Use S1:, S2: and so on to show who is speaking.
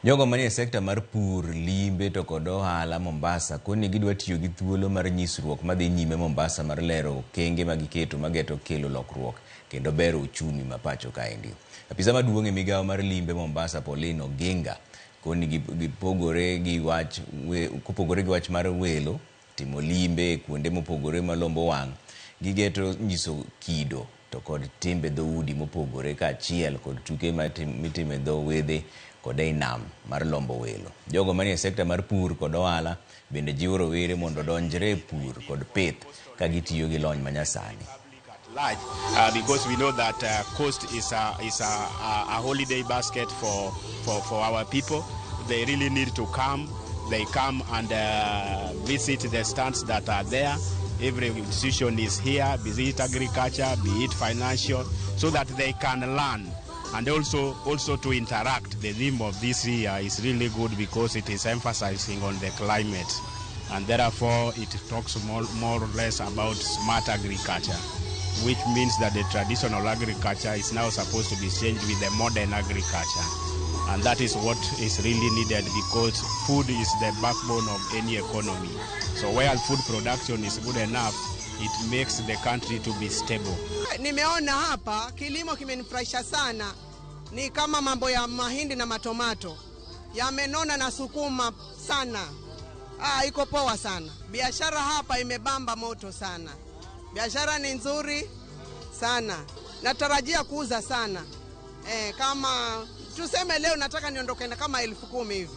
S1: Jogo manie sekta mar pur, limbe to kod ohala Mombasa koni gidwa tiyo gi thuolo mar nyisruok madhi nyime Mombasa mar lero okenge magiketo mageto kelo lokruok kendo bero uchumi ma pacho kaendi. Apisa maduong' e migawo mar limbe Mombasa Pauline Oginga koni gipogore gi wach kopogore gi wach mar welo timo limbe e kuonde mopogore malombo wang' gigeto nyiso kido to kod timbe dhoudi mopogore kaachiel kod tuke mitimo e dho wedhe kod ei nam mar lombo welo. Jogo manie sekta mar pur kod ohala bende jiwo rowere mondo odonjre e pur kod pith ka gitiyo gi lony manyasani.
S2: Large, because we know that coast is a holiday basket for our people. They really need to come. They come and visit the stands that are there. Every institution is here, be it agriculture, be it financial, so that they can learn and also to interact. The theme of this year is really good because it is emphasizing on the climate, and therefore it talks more or less about smart agriculture, which means that the traditional agriculture is now supposed to be changed with the modern agriculture. And that is what is really needed, because food is the backbone of any economy. So where food production is good enough, it makes the country to be stable.
S3: Nimeona hapa kilimo kimenifurahisha sana, ni kama mambo ya mahindi na matomato yamenona na sukuma sana. Iko poa sana. Biashara hapa imebamba moto sana. Biashara ni nzuri sana. Natarajia kuuza sana. Kama tuseme leo nataka niondoke na kama 10,000 hivi.